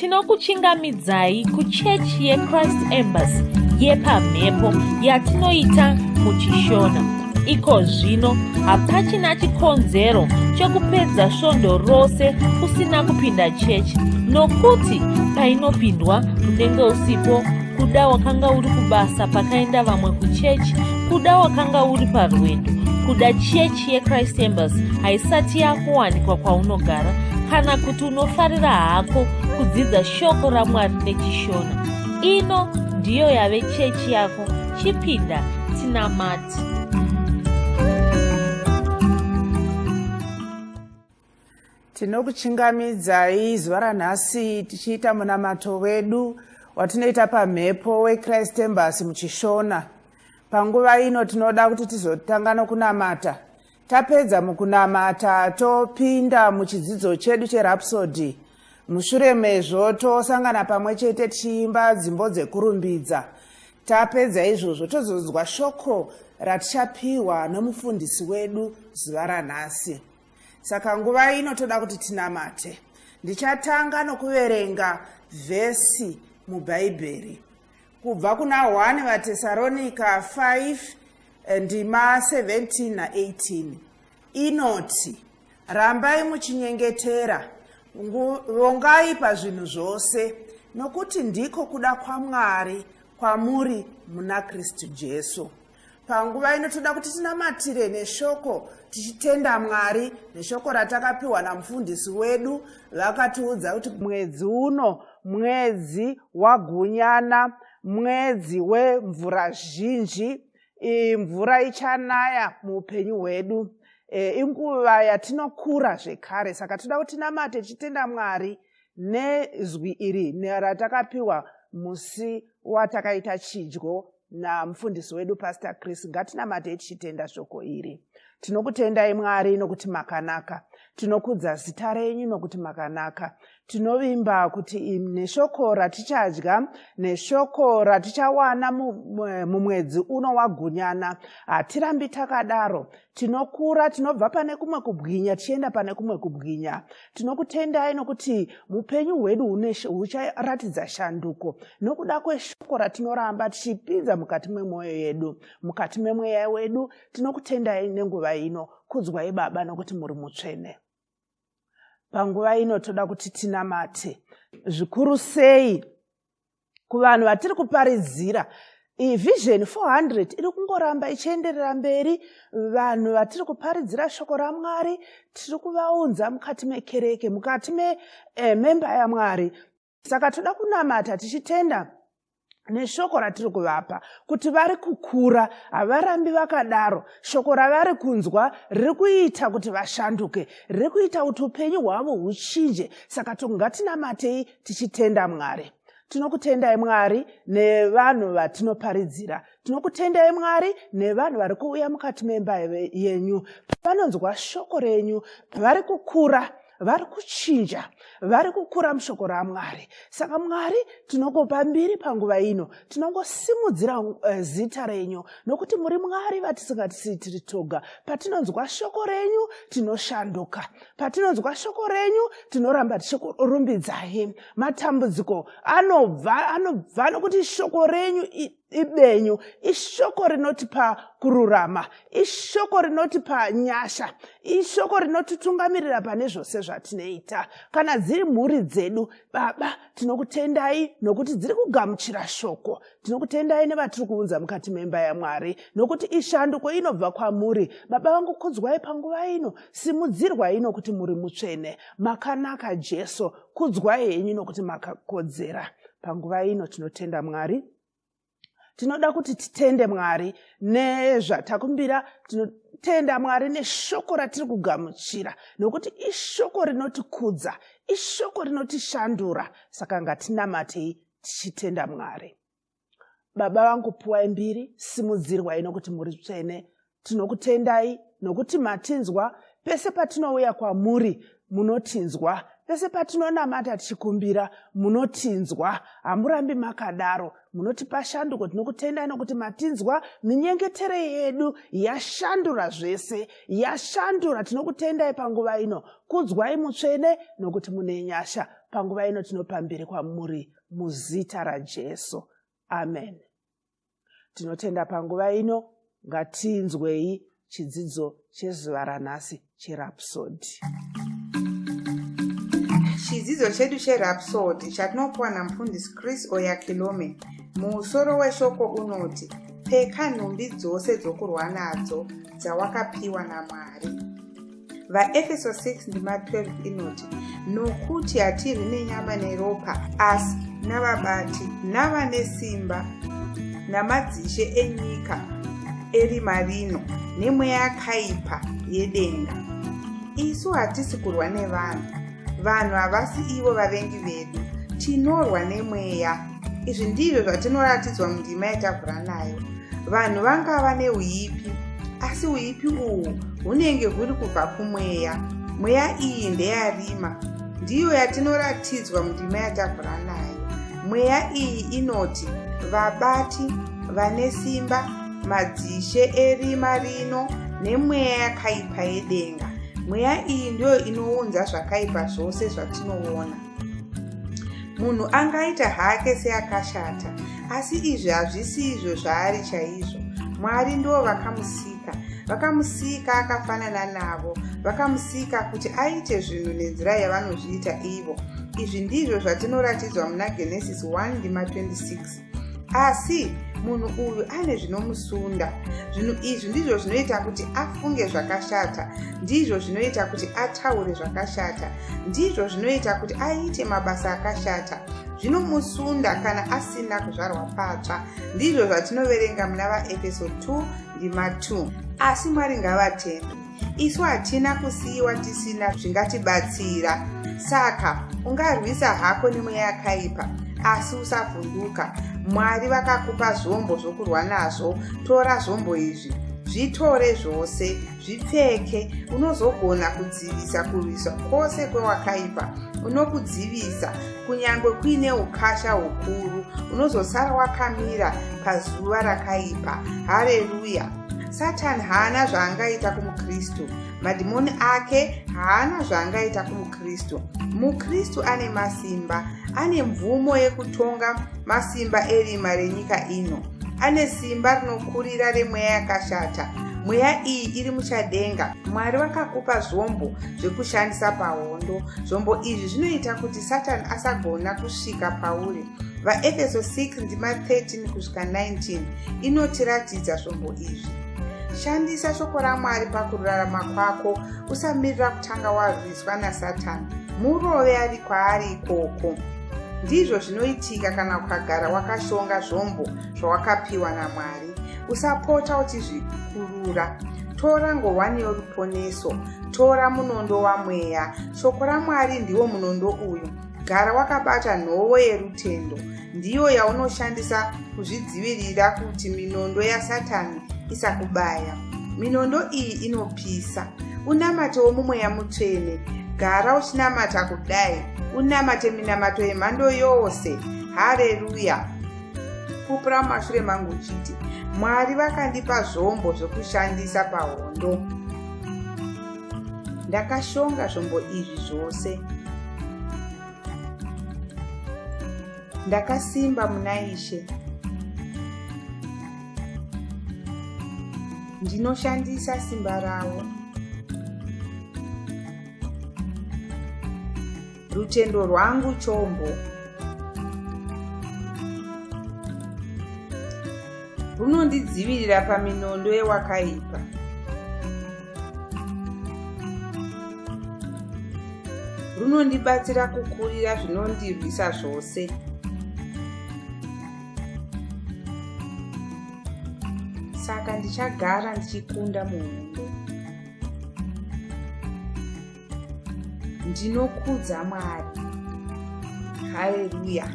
Tinokuchingamidzai kuchechi yeChrist Embassy yepamhepo yatinoita muchiShona. Iko zvino hapachina chikonzero chekupedza svondo rose usina kupinda chechi nokuti painopindwa unenge usipo. Kuda wakanga uri kubasa pakaenda vamwe kuchechi, kuda wakanga uri parwendo, kuda chechi yeChrist Embassy haisati yakuwanikwa kwaunogara, kana kuti unofarira hako kudzidza shoko raMwari nechiShona. Ino ndiyo yave chechi yako. Chipinda tinamate. Tinokuchingamidzai zuva ranhasi tichiita munamato wedu watinoita pamhepo weChrist Embassy muchiShona. Panguva ino tinoda kuti tizotanga nokunamata. Tapedza mukunamata topinda muchidzidzo chedu cheRhapsody. Mushure mezvo tosangana pamwe chete tichiimba dzimbo dzekurumbidza. Tapedza izvozvo tozonzwa shoko ratichapiwa nomufundisi wedu zuva ranhasi. Saka nguva ino toda kuti tinamate. Ndichatanga nokuverenga vhesi muBhaibheri kubva kuna 1 vaTesaronika 5 ndima 17 na18 inoti, Rambai muchinyengetera, vongai pazvinhu zvose, nokuti ndiko kuda kwaMwari kwamuri muna Kristu Jesu. Panguva ino toda kuti tinamatire neshoko tichitenda Mwari neshoko ratakapiwa namufundisi wedu. Vakatiudza kuti mwedzi uno mwedzi wagunyana, mwedzi wemvura zhinji. Mvura ichanaya muupenyu hwedu. Inguva yatinokura zvekare, saka toda kuti tinamate tichitenda Mwari nezwi iri ratakapiwa musi watakaita chidyo namufundisi wedu Pastor Chris. Ngatinamatei tichitenda shoko iri. Tinokutendai Mwari nokuti makanaka. Tinokudza zita renyu nokuti makanaka. Tinovimba kuti neshoko ratichadya neshoko ratichawana mumwedzi uno wagunyana, hatirambi takadaro. Tinokura, tinobva pane kumwe kubwinya tichienda pane kumwe kubwinya. Tinokutendai nokuti mupenyu hwedu hucharatidza shanduko nokuda kweshoko ratinoramba tichipinza mukati memwoyo yedu, mukati memweya wedu. Tinokutendai nenguva ino. Kudzwai Baba nokuti muri mutsvene. Panguva ino toda kuti tinamate zvikuru sei kuvanhu vatiri kuparidzira. Vision 400 iri kungoramba ichienderera mberi. Vanhu vatiri kuparidzira shoko raMwari tiri kuvaunza mukati mekereke, mukati memba yaMwari. Saka toda kunamata tichitenda neshoko ratiri kuvapa kuti vari kukura, havarambi vakadaro. Shoko ravari kunzwa riri kuita kuti vashanduke, riri kuita kuti upenyu hwavo huchinje. Saka ngatinamatei tichitenda Mwari. Tinokutendai Mwari nevanhu vatinoparidzira. Tinokutendai Mwari nevanhu vari kuuya mukati memba yenyu. Pavanonzwa shoko renyu vari kukura, vari kuchinja, vari kukura mushoko raMwari. Saka Mwari, tinokupa mbiri panguva ino. Tinongosimudzira zita renyu nokuti muri Mwari vatisingatisii tiri toga. Patinonzwa shoko renyu tinoshanduka. Patinonzwa shoko renyu tinoramba tichikurumbidzai. Matambudziko anobva nokuti shoko renyu ibenyu, ishoko rinotipa kururama, ishoko rinotipa nyasha, ishoko rinotitungamirira pane zvose zvatinoita. Kana dziri mhuri dzedu, Baba, tinokutendai nokuti dziri kugamuchira shoko. Tinokutendai nevatiri kuunza mukati memba yaMwari, nokuti ishanduko inobva kwamuri. Baba vangu, kudzwai panguva ino, simudzirwai nokuti muri mutsvene. Makanaka Jesu, kudzwai henyu nokuti makakodzera. Panguva ino tinotenda Mwari. Tinoda kuti titende Mwari nezvatakumbira. Tinotenda Mwari neshoko ratiri kugamuchira, nokuti ishoko rinotikudza, ishoko rinotishandura. Saka ngatinamatei tichitenda Mwari. Baba vangu, puwai mbiri, simudzirwai nokuti muri tsvene. Tinokutendai nokuti matinzwa. Pese patinouya kwamuri munotinzwa, pese patinonamata tichikumbira munotinzwa. Hamurambi makadaro, munotipa shanduko. Tinokutendai nokuti matinzwa. Minyengetero yedu yashandura zvese, yashandura. Tinokutendai panguva ino. Kudzwai mutsvene nokuti mune nyasha. Panguva ino tinopa mbiri kwamuri muzita raJesu. Amen. Tinotenda panguva ino, ngatinzwei chidzidzo chezuva ranhasi cheRhapsody. Chidzidzo chedu cheRhapsody chatinopiwa namufundisi Chris Oyakhilome musoro weshoko unoti pfeka nhumbi dzose dzokurwa nadzo dzawakapiwa naMwari. VaEfeso 6 ndima 12 inoti, nokuti hatirwi nenyama neropa, asi navabati, navane simba, namadzishe enyika erima rino, nemweya yakaipa yedenga. Isu hatisi kurwa nevanhu. Vanhu havasi ivo vavengi vedu. Tinorwa nemweya. Izvi ndizvo zvatinoratidzwa mundima yatavhura nayo. Vanhu vangava neuipi, asi uipi uhwu hunenge huri kubva kumweya. Mweya iyi ndeyarima. Ndiyo yatinoratidzwa mundima yatavhura nayo. Mweya iyi inoti vabati, vane simba, madzishe erima rino nemweya yakaipa yedenga. Mweya iyi ndiyo inounza zvakaipa zvose zvatinoona. Munhu angaita hake seakashata, asi izvi hazvisi izvo zvaari chaizvo. Mwari ndivo vakamusika. Vakamusika akafanana navo. Vakamusika kuti aite zvinhu nenzira yavanozviita ivo. Izvi ndizvo zvatinoratidzwa muna Genesis 1 ndima 26. Asi munhu uyu ane zvinomusunda. Zvinhu izvi ndizvo zvinoita kuti afunge zvakashata, ndizvo zvinoita kuti ataure zvakashata, ndizvo zvinoita kuti aite mabasa akashata. Zvinomusunda kana asina kuzvarwa patsva. Ndizvo zvatinoverenga muna vaEfeso 2 ndima 2. Asi Mwari ngavatendwe. Isu hatina kusiyiwa tisina zvingatibatsira. Saka ungarwisa hako nemweya yakaipa, asi usavhunduka. Mwari vakakupa zvombo zvokurwa nazvo. Tora zvombo izvi, zvitore zvose, zvipfeke. Unozogona kudzivisa kurwiswa kwose kwewakaipa. Unokudzivisa kunyange kuine ukasha hukuru. Unozosara wakamira pazuva rakaipa. Hareruya! Satani haana zvaangaita kumuKristu. Madhimoni ake haana zvaangaita kumuKristu. MuKristu ane masimba, ane mvumo yekutonga masimba erima renyika ino. Ane simba rinokurira remweya yakashata. Mweya iyi iri muchadenga. Mwari vakakupa zvombo zvekushandisa pahondo. Zvombo izvi zvinoita kuti Satani asagona kusvika pauri. VaEfeso 6 ndima 13 kusvika 19 inotiratidza zvombo izvi. Shandisa shoko raMwari pakurarama kwako. Usamirira kutanga warwiswa naSatani. Murove ari kwaari ikoko. Ndizvo zvinoitika kana ukagara wakashonga zvombo zvawakapiwa naMwari. Usapota uchizvikurura. Tora ngowani yoruponeso. Tora munondo wamweya. Shoko raMwari ndiwo munondo uyu. Gara wakabata nhovo yerutendo. Ndiyo yaunoshandisa kuzvidzivirira kuti minondo yaSatani isakubaya. Minondo iyi inopisa. Unamatewo mumweya mutsvene. Gara uchinamata kudai. Unamate minamato yemhando yose. Hareruya! Pupura mumashure mangu uchiti, Mwari vakandipa zvombo zvokushandisa pahondo. Ndakashonga zvombo izvi zvose. Ndakasimba muna Ishe. Ndinoshandisa simba ravo. Rutendo rwangu chombo. Runondidzivirira paminondo yewakaipa. Runondibatsira kukurira zvinondirwisa zvose. Saka ndichagara ndichikunda muhondo. Ndinokudza Mwari. Haleluya!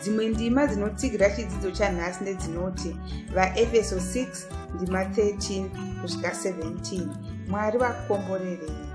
Dzimwe ndima dzinotsigira chidzidzo chanhasi ndedzinoti vaEfeso 6 ndima 13 kusvika 17. Mwari vakukomborerei.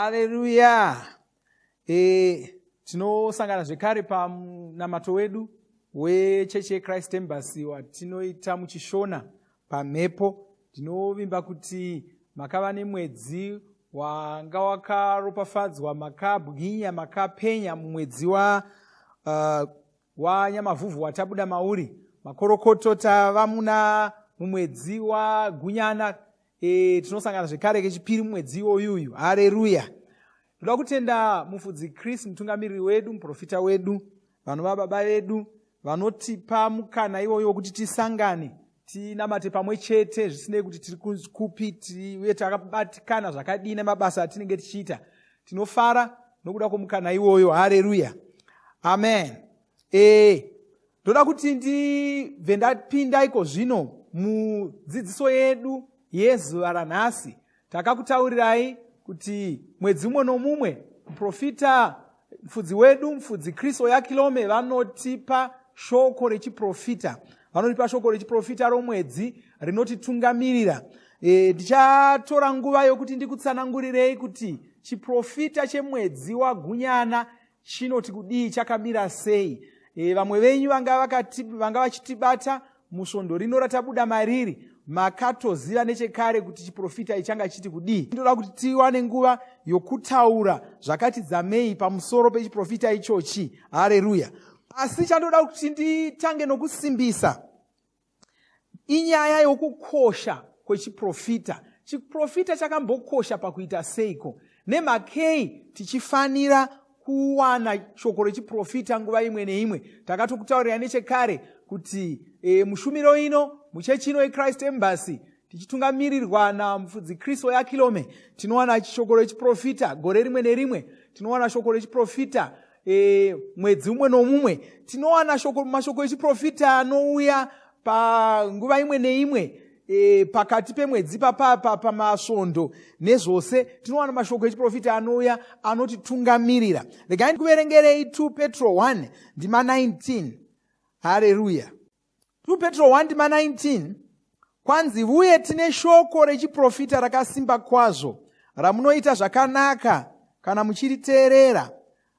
Haleluya! E, tinosangana zvekare pamunamato wedu wechechi yeChrist Embassy watinoita muchiShona pamhepo. Ndinovimba kuti makava nemwedzi wanga wakaropafadzwa, makabwinya, makapenya mumwedzi wa wanyamavhuvhu watabuda mauri. Makorokoto, tava muna mumwedzi waGunyana. Tinosangana zvekare kechipiri mumwedzi iwoyuyu. Hareruya! Ndoda kutenda mufudzi Chris, mutungamiriri wedu, muprofita wedu, vanova baba vedu, vanotipa mukana iwoyo wekuti tisangane tinamate pamwe chete, zvisinei kuti tiri kupi uye takabatikana zvakadii nemabasa atinenge tichiita. Tinofara nokuda kwomukana iwoyo. Hareruya, amen. Ndoda kuti ndibve ndapinda iko zvino mudzidziso yedu yezuva ranhasi. Takakutaurirai kuti mwedzi mumwe nomumwe muprofita, mufudzi wedu, mufudzi Chris Oyakilome, vanotipa shoko rechiprofita. Vanotipa shoko rechiprofita romwedzi rinotitungamirira. Ndichatora nguva yokuti ndikutsanangurirei kuti chiprofita chemwedzi waGunyana chinoti kudii, chakamira sei. Vamwe venyu vanga vachitibata musvondo rino ratabuda mariri makatoziva nechekare kuti chiprofita ichanga chiti kudii. Ndoda kuti tiwane nguva yokutaura zvakati dzamei pamusoro pechiprofita ichochi. Hareruya! Asi chandoda kuti nditange nokusimbisa inyaya yokukosha kwechiprofita. Chiprofita chakambokosha pakuita seiko? Nemhakei tichifanira kuwana shoko rechiprofita nguva imwe neimwe? Takatokutaurira nechekare kuti mushumiro ino, muchechi ino yeChrist Embassy, tichitungamirirwa namufudzi Chris Oyakilome, tinowana shoko rechiprofita gore rimwe nerimwe. Tinowana shoko rechiprofita mwedzi umwe nomumwe. Tinowana mashoko echiprofita anouya panguva imwe neimwe, pakati pemwedzi, papapa pamasvondo nezvose. Tinowana mashoko echiprofita anouya anotitungamirira. Regai ndikuverengerei 2 Petro 1 ndima 19. Hareruya! 2 Petro 1 ndima 19, kwanzi, "Uye tine shoko rechiprofita rakasimba kwazvo, ramunoita zvakanaka kana muchiriteerera,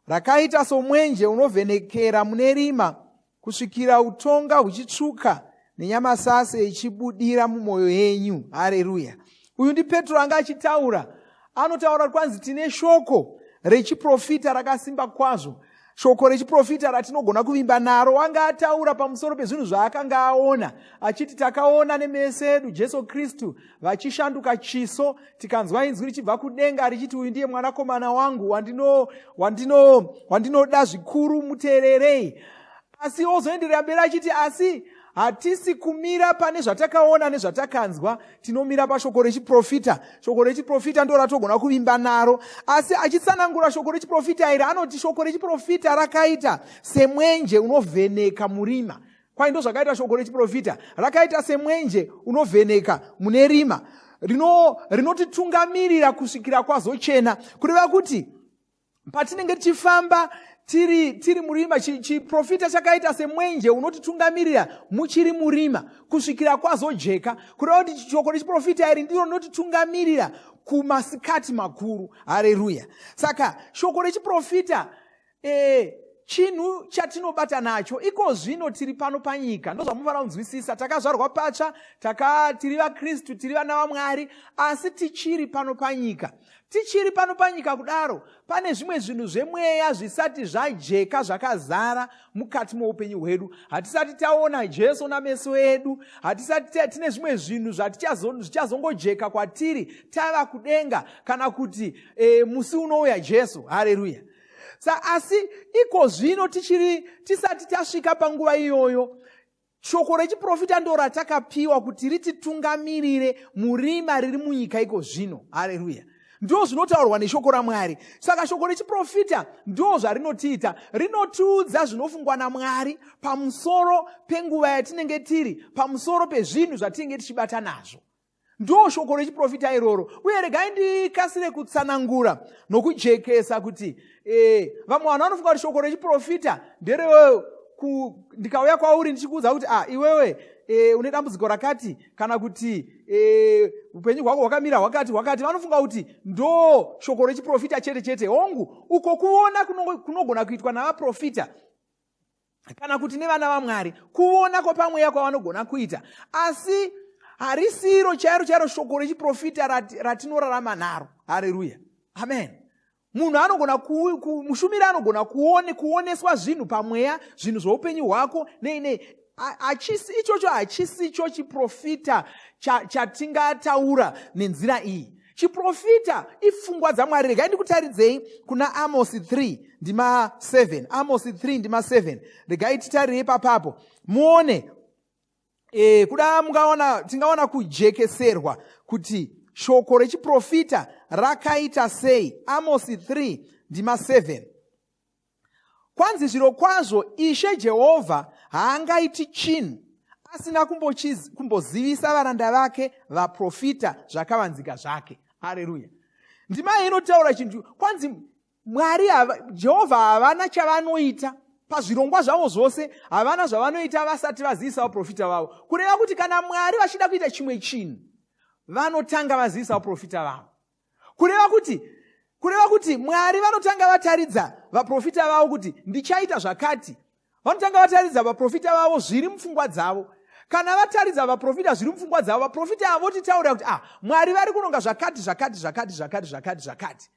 rakaita somwenje unovhenekera mune rima, kusvikira utonga huchitsvuka nenyamasase ichibudira mumwoyo yenyu." Hareruya! Uyu ndiPetro anga achitaura. Anotaura kwanzi tine shoko rechiprofita rakasimba kwazvo, shoko rechiprofita ratinogona kuvimba naro. Anga ataura pamusoro pezvinhu zvaakanga aona, achiti takaona nemeso edu Jesu Kristu vachishanduka chiso, tikanzwa inzwi richibva kudenga richiti, "Uyu ndiye mwanakomana wangu wandinoda zvikuru, muteererei." Asi ozoenderera mberi achiti, asi hatisi kumira pane zvatakaona nezvatakanzwa, tinomira pashoko rechiprofita. Shoko rechiprofita ndo ratogona kuvimba naro. Asi achitsanangura shoko rechiprofita iri, anoti shoko rechiprofita rakaita semwenje unovheneka murima. Kwai ndo zvakaita shoko rechiprofita, rakaita semwenje unovheneka mune rima, rinotitungamirira kusvikira kwazochena. Kureva kuti patinenge tichifamba tiri murima, chiprofita chakaita semwenje unotitungamirira muchiri murima kusvikira kwazojeka. Kureva kuti shoko rechiprofita iri ndiro rinotitungamirira kumasikati makuru. Hareruya! Saka shoko rechiprofita chinhu chatinobata nacho iko zvino tiri pano panyika. Ndozvamunofanira kunzwisisa. Takazvarwa patsva, tiri vaKristu, tiri vana vaMwari, asi tichiri pano panyika. Tichiri pano panyika kudaro, pane zvimwe zvinhu zvemweya zvisati zvajeka zvakazara mukati moupenyu hwedu. Hatisati taona Jesu nameso edu. Hatisati tine zvimwe zvinhu zvichazongojeka kwatiri tava kudenga, kana kuti musi unouya Jesu. Hareruya! Sa asi iko zvino tichiri tisati tasvika panguva iyoyo, shoko rechiprofita ndo ratakapiwa kuti rititungamirire murima riri munyika iko zvino. Hareruya! Ndo zvinotaurwa neshoko raMwari. Saka shoko rechiprofita ndo zvarinotiita, rinotiudza zvinofungwa naMwari pamusoro penguva yatinenge tiri, pamusoro pezvinhu zvatinenge tichibata nazvo. Ndo shoko rechiprofita iroro. Uye regai ndikasire kutsanangura nokujekesa kuti vamwe vanhu vanofunga kuti shoko rechiprofita nderekungotaura. Ndikauya kwauri ndichikuudza kuti ah, iwewe une dambudziko rakati, kana kuti upenyu hwako hwakamira hwakati hwakati, vanofunga kuti ndo shoko rechiprofita chete chete. Hongu, uko kuona kunogona kuitwa navaprofita kana kuti nevana vaMwari, kuona kwapamweya kwavanogona kuita, asi harisiro chairo chairo shoko rechiprofita ratinorarama naro. Hareruya, amen. Munhu anogona, mushumiri anogona kuoneswa zvinhu pamweya, zvinhu zvoupenyu hwako nei nei. Hachisi ichocho, hachisicho chiprofita chatingataura nenzira iyi. Chiprofita ipfungwa dzaMwari. Regai ndikutaridzei kuna Amosi 3 ndima 7. Amosi 3 ndima 7. Regai titarirei papapo muone. Kuda mungaona, tingaona kujekeserwa kuti shoko rechiprofita rakaita sei. Amosi 3 ndima 7, kwanzi, "Zviro kwazvo Ishe Jehovha haangaiti chinhu asina kumbozivisa varanda vake vaprofita zvakavanzika zvake." Hareruya. Ndima iyi inotaura chinhu. Kwanzi Mwari, Jehovha, havana chavanoita pazvirongwa zvavo zvose, havana zvavanoita vasati vazivisa vaprofita vavo. Kureva kuti kana Mwari vachida kuita chimwe chinhu, vanotanga vazivisa vaprofita vavo. Kureva kuti Mwari vanotanga vataridza vaprofita vavo kuti ndichaita zvakati. Vanotanga vataridza vaprofita vavo zviri mupfungwa dzavo. Kana vataridza vaprofita zviri mupfungwa dzavo, vaprofita avo votitaurira kuti, "Ah, Mwari vari kuronga zvakati, zvakati, zvakati, zvakati, zvakati, zvakati."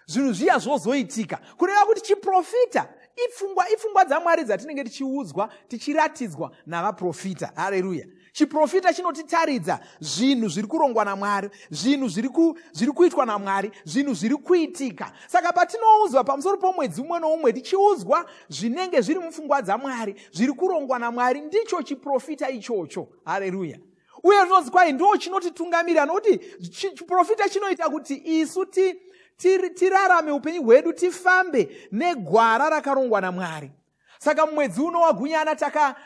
Zvinhu zviya zvozoitika. Kureva kuti chiprofita ipfungwa, ipfungwa dzaMwari dzatinenge tichiudzwa, tichiratidzwa navaprofita. Hareruya. Chiprofita chinotitaridza zvinhu zviri kurongwa naMwari, zvinhu zviri kuitwa naMwari, zvinhu zviri kuitika. Saka patinoudzwa pamusoro pomwedzi umwe noumwe, tichiudzwa zvinenge zviri mupfungwa dzaMwari, zviri kurongwa naMwari, ndicho chiprofita ichocho. Hareruya. Uye zvinonzi kwai ndo chinotitungamirira, nokuti chiprofita chinoita kuti isu tirarame upenyu hwedu, tifambe negwara rakarongwa naMwari. Saka mumwedzi uno waGunyana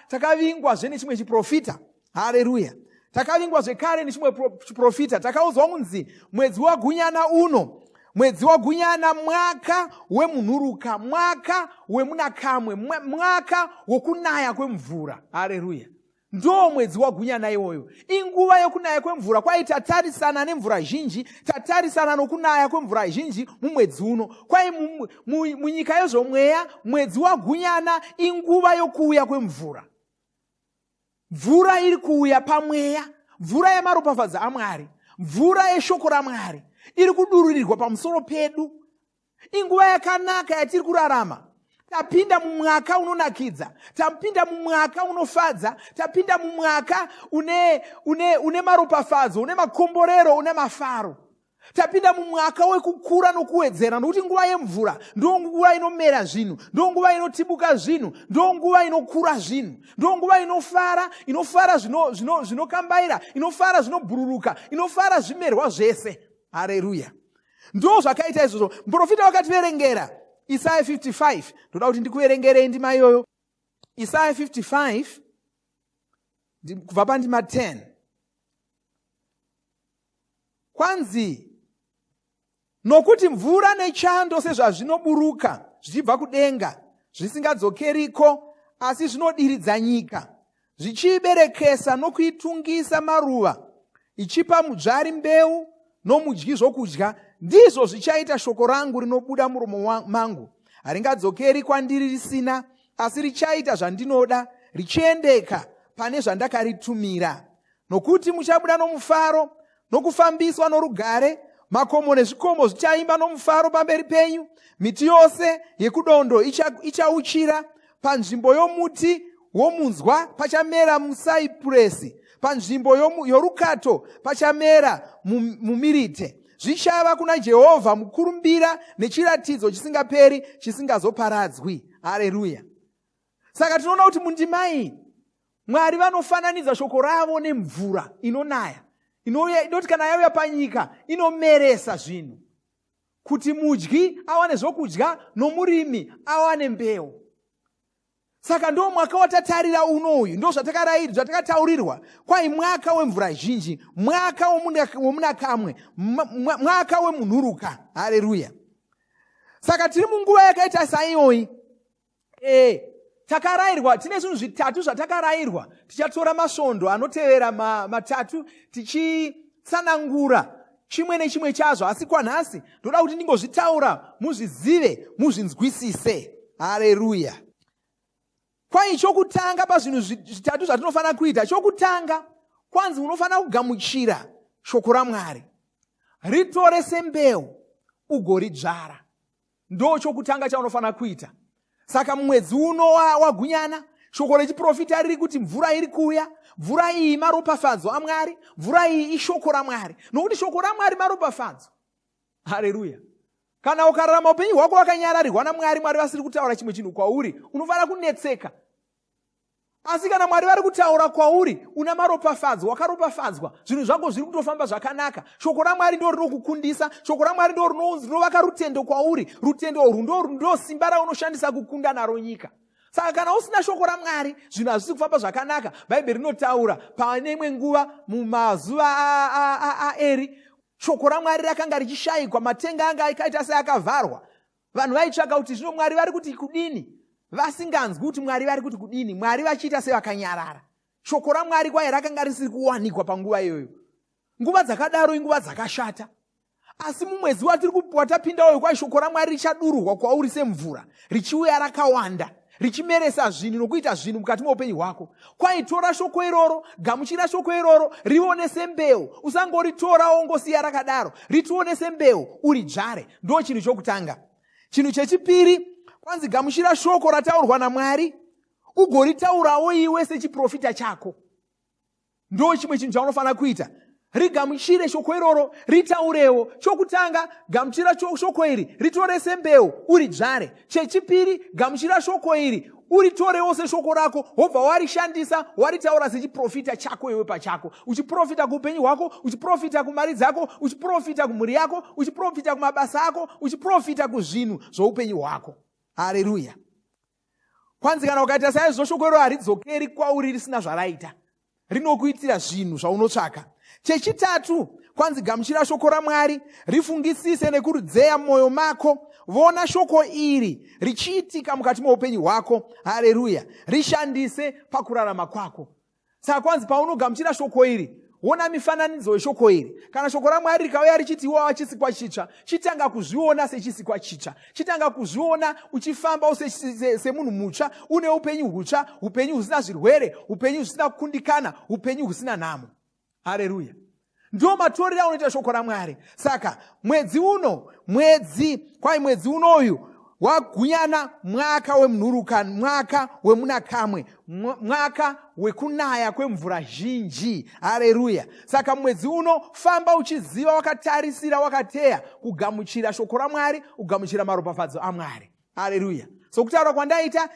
takavingwazve nechimwe chiprofita. Hareruya. Takavingwa zvekare nechimwe chiprofita. Takaudzwa kunzi mwedzi waGunyana uno, mwedzi waGunyana, mwaka wemunhuruka, mwaka wemunakamwe, mwaka wokunaya kwemvura. Hareruya. Ndo mwedzi waGunyana iwoyo, inguva yokunaya kwemvura. Kwai tatarisana nemvura zhinji, tatarisana nokunaya kwemvura zhinji mumwedzi uno. Kwai munyika yezvomweya, mwedzi waGunyana inguva yokuuya kwemvura. Mvura iri kuuya pamweya, mvura yemaropafadzo aMwari, mvura yeshoko raMwari iri kudururirwa pamusoro pedu. Inguva yakanaka yatiri kurarama. Tapinda mumwaka unonakidza, tapinda mumwaka unofadza, tapinda mumwaka une maropafadzo, une makomborero, une mafaro. Tapinda mumwaka wekukura nokuwedzera, nokuti nguva yemvura ndo nguva inomera zvinhu, ndo nguva inotibuka zvinhu, ndo nguva inokura zvinhu, ndo nguva inofara, inofara zvinokambaira, inofara zvinobhururuka, inofara zvimerwa zvese. Hareruya. Ndo zvakaita izvozvo. Muprofita wakativerengera Isaya 55. Ndoda kuti ndikuverengerei ndima iyoyo, Isaya 55 kubva pandima 10. Kwanzi, "Nokuti mvura nechando sezvazvinoburuka zvichibva kudenga, zvisingadzokeriko, asi zvinodiridza nyika, zvichiiberekesa nokuitungisa maruva, ichipa mudzvari mbeu nomudyi zvokudya, ndizvo zvichaita shoko rangu rinobuda muromo mangu. Haringadzokeri kwandiri risina, asi richaita zvandinoda, richiendeka pane zvandakaritumira. Nokuti muchabuda nomufaro nokufambiswa norugare. Makomo nezvikomo zvichaimba nomufaro pamberi penyu, miti yose yekudondo ichauchira. Panzvimbo yomuti womunzwa pachamera musaipuresi, panzvimbo yorukato pachamera mumirite. Zvichava kuna Jehovha mukurumbira nechiratidzo chisingaperi, chisingazoparadzwi." Hareruya. Saka tinoona kuti mundima iyi Mwari vanofananidza shoko ravo nemvura inonaya, inouya, inoti kana yauya panyika inomeresa zvinhu kuti mudyi awane zvokudya nomurimi awane mbeu. Saka ndo mwaka watatarira unoyu, ndo zvatakataurirwa kwai mwaka wemvura zhinji, mwaka womunakamwe, mwaka wemunhuruka. Hareruya. Saka tiri munguva yakaita saiyoyi. Takarayirwa, tine zvinhu zvitatu zvatakarayirwa. Tichatora masvondo anotevera matatu tichitsanangura chimwe nechimwe chazvo, asi kwanhasi ndoda kuti ndingozvitaura muzvizive, muzvinzwisise. Hareruya! Kwai chokutanga pazvinhu zvitatu zvatinofanira kuita, chokutanga kwanzi unofanira kugamuchira shoko raMwari, ritore sembeu ugoridzvara. Ndo chokutanga chaunofanira kuita. Saka mumwedzi uno waGunyana, shoko rechiprofita riri kuti mvura iri kuuya. Mvura iyi maropafadzo aMwari, mvura iyi ishoko raMwari, nokuti shoko raMwari maropafadzo. Hareruya! Kana ukararama upenyu hwako wakanyararirwa naMwari, Mwari vasiri kutaura chimwe chinhu kwauri, unofanira kunetseka. Asi kana Mwari vari kutaura kwauri, una maropafadzo, wakaropafadzwa, zvinhu zvako zviri kutofamba zvakanaka. Shoko raMwari ndo rinokukundisa, shoko raMwari ndo rinovaka rutendo kwauri. Rutendo urwu ndo ndo simba raunoshandisa kukunda naro nyika. Saka kana usina shoko raMwari, zvinhu hazvisi kufamba zvakanaka. Bhaibheri rinotaura pane imwe nguva mumazuva aEri, shoko raMwari rakanga richishayikwa, matenga anga akaita seakavharwa. Vanhu vaitsvaka kuti zvino Mwari vari kuti kudini, vasinganzwi kuti Mwari vari kuti kudini, Mwari vachiita sevakanyarara. Shoko raMwari kwaye rakanga risiri kuwanikwa panguva iyoyo. Nguva dzakadaro inguva dzakashata. Asi mumwedzi watiri watapinda uyu, kwai shoko raMwari richadururwa kwauri semvura, richiuya rakawanda, richimeresa zvinhu nokuita zvinhu mukati meupenyu hwako. Kwai tora shoko iroro, gamuchira shoko iroro, rione sembeu. Usangoritora wongosiya rakadaro, ritione sembeu uridzvare. Ndo chinhu chokutanga. Chinhu chechipiri, kwanzi gamuchira shoko rataurwa naMwari ugoritaurawo iwe sechiprofita chako. Ndo chimwe chinhu chaunofanira kuita. Rigamuchire shoko iroro, ritaurewo. Chokutanga, gamuchira shoko iri, ritore sembeu uridzvare. Chechipiri, gamuchira shoko iri uritorewo seshoko rako, wobva warishandisa, waritaura sechiprofita chako iwe pachako, uchiprofita kuupenyu hwako, uchiprofita kumari dzako, uchiprofita kumhuri yako, uchiprofita kumabasa ako, uchiprofita kuzvinhu zvoupenyu hwako. Hareruya! Kwanzi kana ukaita saizvo, shoko iro haridzokeri kwauri risina zvaraita, rinokuitira zvinhu zvaunotsvaka. Chechitatu, kwanzi gamuchira shoko raMwari, rifungisise nekurudzeya mumwoyo mako. Vona shoko iri richiitika mukati meupenyu hwako. Hareruya! Rishandise pakurarama kwako. Saka kwanzi paunogamuchira shoko iri, wona mifananidzo yeshoko iri. Kana shoko raMwari rikauya richiti iwe wava chisikwa chitsva, chitanga kuzviona sechisikwa chitsva. Chitanga kuzviona uchifamba semunhu mutsva, une upenyu hutsva, upenyu husina zvirwere, upenyu husina kukundikana, upenyu husina nhamo. Hareruya! Ndiwo matorero aunoita shoko raMwari. Saka mwedzi uno, mwedzi kwai mwedzi unoyu waGunyana, mwaka wemunhuruka, mwaka wemunakamwe, mwaka wekunaya kwemvura zhinji. Hareruya! Saka mwedzi uno famba uchiziva, wakatarisira, wakateya kugamuchira shoko raMwari, kugamuchira maropafadzo aMwari. Hareruya! Sokutaura kwandaita,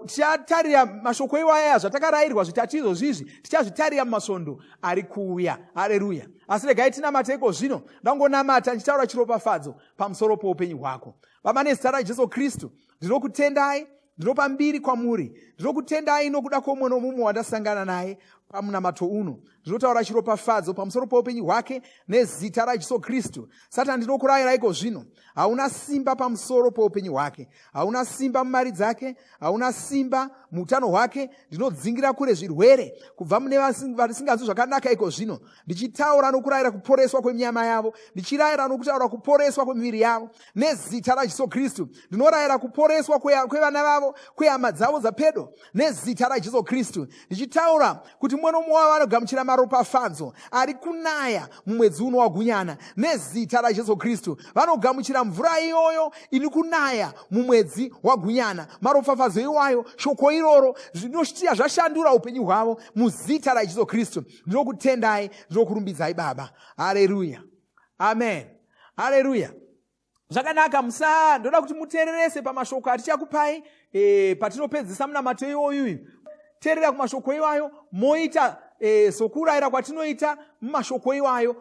tichatarira mashoko iwaya zvatakarayirwa zvitatu izvozvi izvi, tichazvitarira mumasvondo ari kuuya. Hareruya! Asi regai tinamate iko zvino. Ndangonamata ndichitaura chiropafadzo pamusoro poupenyu hwako. Baba, nezita raJesu Kristu, ndinokutendai, ndinopa mbiri kwamuri. Ndinokutendai nokuda kwomumwe nomumwe wandasangana naye pamunamato uno. Ndinotaura chiropafadzo pamusoro poupenyu hwake nezita raJesu Kristu. Satani, ndinokurayira iko zvino, hauna simba pamusoro poupenyu hwake, hauna simba mumari dzake, hauna simba muutano hwake. Ndinodzingira kure zvirwere kubva mune vasinganzwi zvakanaka iko zvino, ndichitaura nokurayira kuporeswa kweminyama yavo, ndichirayira nokutaura kuporeswa kwemiviri yavo nezita raJesu Kristu. Ndinorayira kuporeswa kwevana vavo, kwehama dzavo dzapedo nezita raJesu Kristu, ndichitaura kuti mumwe nomumwe wavo anogamuchira maropafadzo ari kunaya mumwedzi uno waGunyana nezita raJesu Kristu. Vanogamuchira mvura iyoyo iri kunaya mumwedzi waGunyana, maropafadzo iwayo, shoko iroro zvinoshiya zvashandura upenyu hwavo muzita raJesu Kristu. Ndinokutendai, ndinokurumbidzai Baba. Hareruya, amen. Hareruya. Zvakanaka, musa ndoda kuti muteererese pamashoko atichakupai patinopedzisa munamato iwoyuyu. Teerera kumashoko iwayo, moita sokurayira kwatinoita mumashoko iwayo.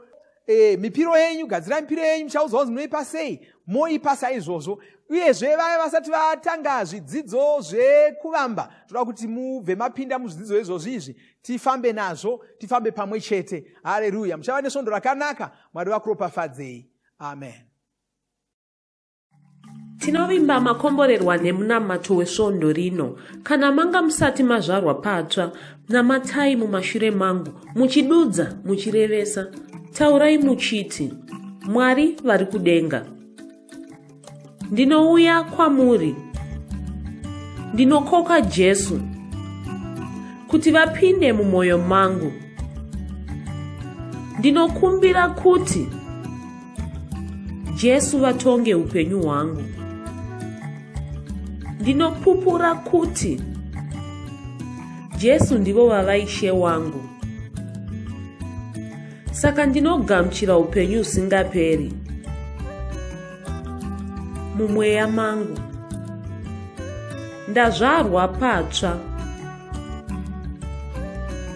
Mipiro yenyu, gadzirai mipiro yenyu, muchaudzwa kunzi munoipa sei, moipa saizvozvo. Uyezve vaya vasati vatanga zvidzidzo zvekuvamba, toda kuti mubve mapinda muzvidzidzo izvozvi izvi, tifambe nazvo, tifambe pamwe chete. Hareruya. Muchava nesvondo rakanaka. Mwari vakuropafadzei. Amen. Tinovimba makomborerwa nemunamato wesvondo rino. Kana manga musati mazvarwa patsva, namatai mumashure mangu, muchidudza, muchirevesa. Taurai muchiti, Mwari vari kudenga. Ndinouya kwamuri. Ndinokoka Jesu kuti vapinde mumwoyo mangu. Ndinokumbira kuti Jesu vatonge upenyu hwangu. Ndinopupura kuti Jesu ndivo vava Ishe wangu. Saka ndinogamuchira upenyu husingaperi mumweya mangu. Ndazvarwa patsva.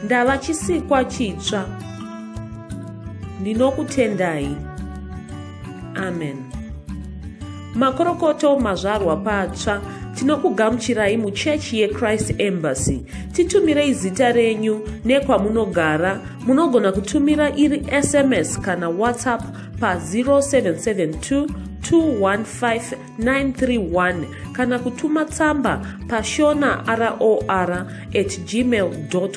Ndava chisikwa chitsva. Ndinokutendai. Amen. Makorokoto mazvarwa patsva tinokugamuchirai muchechi yeChrist Embassy. Titumirei zita renyu nekwamunogara. Munogona kutumira iri SMS kana WhatsApp pa 0772 215 931 kana kutuma tsamba pashona ror at gmail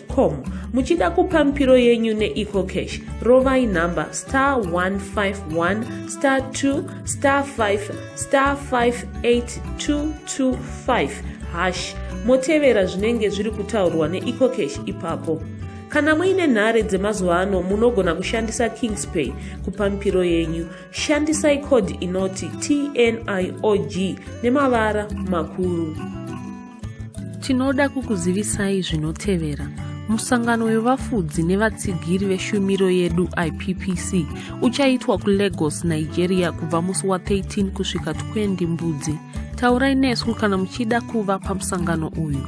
com. Muchida kupa mipiro yenyu neEcoCash, rovai nhamba star 151 star 2 star 5 star 58225 hash, motevera zvinenge zviri kutaurwa neEcoCash ipapo. Kana muine nhare dzemazuva ano, munogona kushandisa Kingspay kupa mipiro yenyu. Shandisai code inoti TNIOG nemavara makuru. Tinoda kukuzivisai zvinotevera. Musangano wevafudzi nevatsigiri veshumiro yedu IPPC uchaitwa kuLagos, Nigeria kubva musi wa13 kusvika 20 Mbudzi. Taurai nesu kana muchida kuva pamusangano uyu.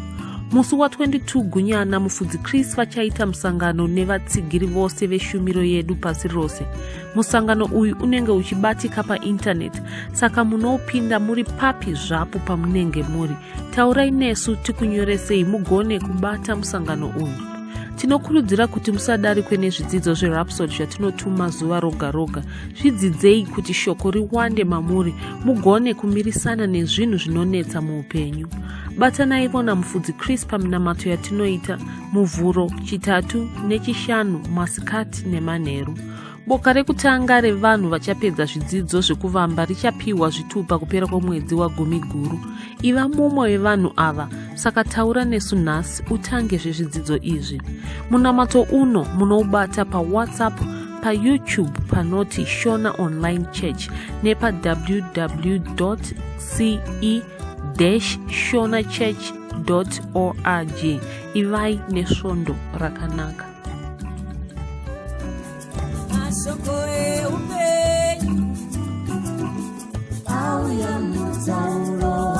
Musi wa22 Gunyana, mufudzi Chris vachaita musangano nevatsigiri vose veshumiro yedu pasi rose. Musangano uyu unenge uchibatika paintaneti, saka munoupinda muri papi zvapo pamunenge muri. Taurai nesu tikunyoresei mugone kubata musangano uyu. Tinokurudzira kuti musadarikwe nezvidzidzo zveRhapsody zvatinotuma zuva roga roga. Zvidzidzei kuti shoko riwande mamuri, mugone kumirisana nezvinhu zvinonetsa muupenyu. Batanaivo namufudzi Chris paminamato yatinoita Muvhuro, Chitatu neChishanu masikati nemanheru. Boka rekutanga revanhu vachapedza zvidzidzo zvekuvamba richapiwa zvitupa kupera kwomwedzi waGumiguru. Iva mumwe wevanhu ava, saka taura nesu nhasi utange zvezvidzidzo izvi. Munamato uno munoubata paWhatsApp, paYouTube panoti Shona Online Church nepa www.ce-shonachurch.org. Ivai nesvondo rakanaka. Mashoko eupenyu auya mutauro.